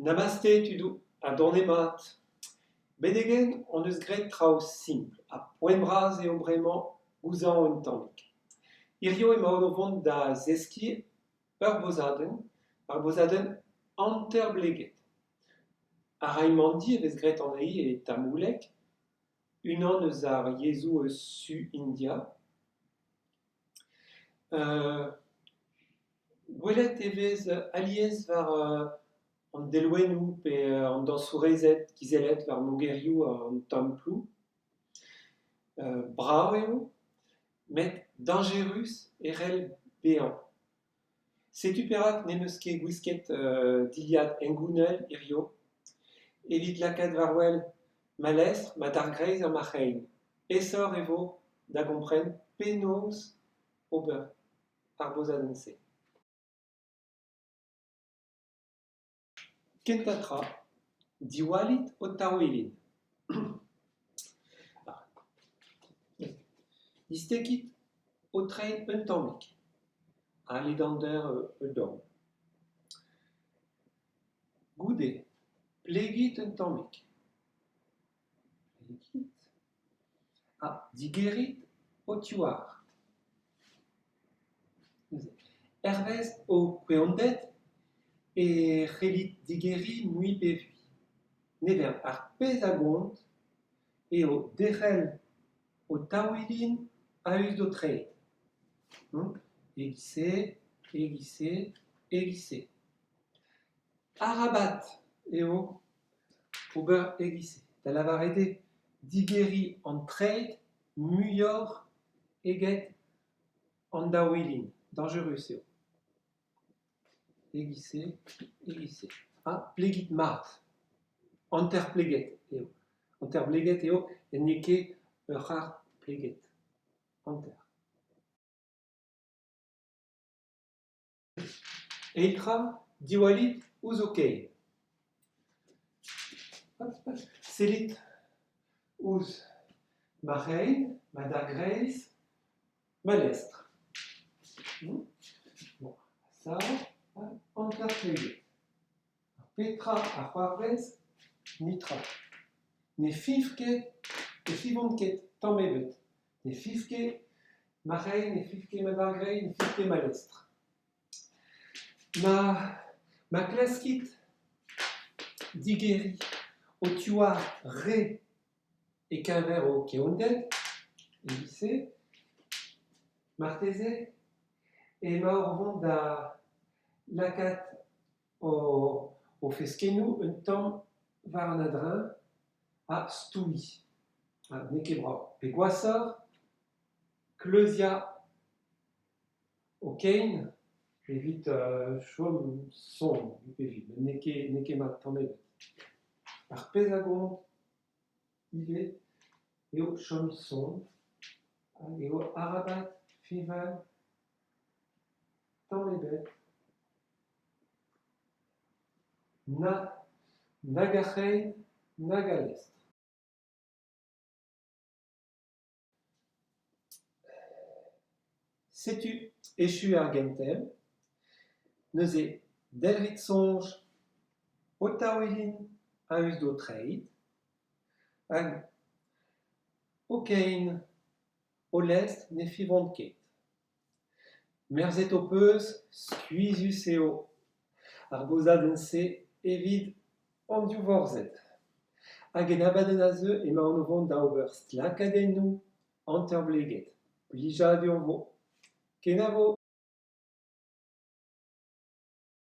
Namaste tudoù ha donemat. Betek-henn hon eus graet traoù simpl ha poent bras eo bremañ gouzañv un tammig. Hiziv emaon o vont da zeskiñ ur bozadenn, ar bozadenn hanter-bleget. Ar raimandi e vez graet anezhi e tamouleg, unan eus ar yezhoù eus su India. Gwelet e vez alies war an delwennoù pe an dañsourezed kizellet war mogerioù an temploù. Brav eo met dañjerus e c'hell bezañ. Setu perak n'em eus ket gwisket dilhad hengounel hiziv evit lakaat war-wel ma lestr, ma dargreiz ha ma c'hein. Aesoc'h e vo da gompren penaos ober ar bozadenn-se. Kentañ tra, diwallit ho taouilin. Distekit ho treid un tammig ha ledander ho dorn. Goude, plegit un tammig. Plegit ha digerit ho tivhar. Neuze, hervez ho kwirionded e c'hellit digeriñ mui pe vui. Ne vern, ar pezh a gont eo derc'hel ho taouilin a-us d'ho treid. E-giz-se, e-giz-se, e-giz-se. Arabat eo ober e-giz-se, da lavaret eo digeriñ an treid muioc'h eget an daouilin. Dañjerus eo. E-giz-se, e-giz-se. Ha plegit mat. Hanter-pleget eo. Hanter-bleget eo n'eo ket ur c'hard pleget. Hanter. Eil tra, diwallit ouzh ho kein. Sellit ouzh ma c'hein, ma dargreiz, ma lestr. Bon, sav ha hanter-pleget. Petra a c'hoarvez? Netra. Ne fiñv ket, ne fiñvont ket tamm ebet. Ne fiñv ket ma c'hein, ne fiñv ket ma dargreiz, ne fiñv ket ma lestr. Ma klaskit digeriñ ho tivhar re e-keñver ho kevnded e-giz-se, marteze emaoc'h o vont da lakaat ho feskennoù un tamm war an a-dreñv ha stouiñ. Ha n'eo ket brav. Pe gwashoc'h, kleuziañ ho kein evit chom sonn evit n'eo ket mat tamm ebet. Ar pezh a gont ivez eo chom sonn hag eo arabat fiñval tamm ebet na nag ar c'hein nag al lestr. Setu echu ar gentel. Neuze delc'hit soñj ho taouilin a-us d'ho treid hag ho kein, ho lestr ne fiñvont ket. Merzet ho peus skuizhus eo ar bozadenn-se evit an div vorzhed. Hag en abadenn a zeu emaon o vont da ober stlakadennoù hanter-bleget. Plijadur 'vo. Kenavo !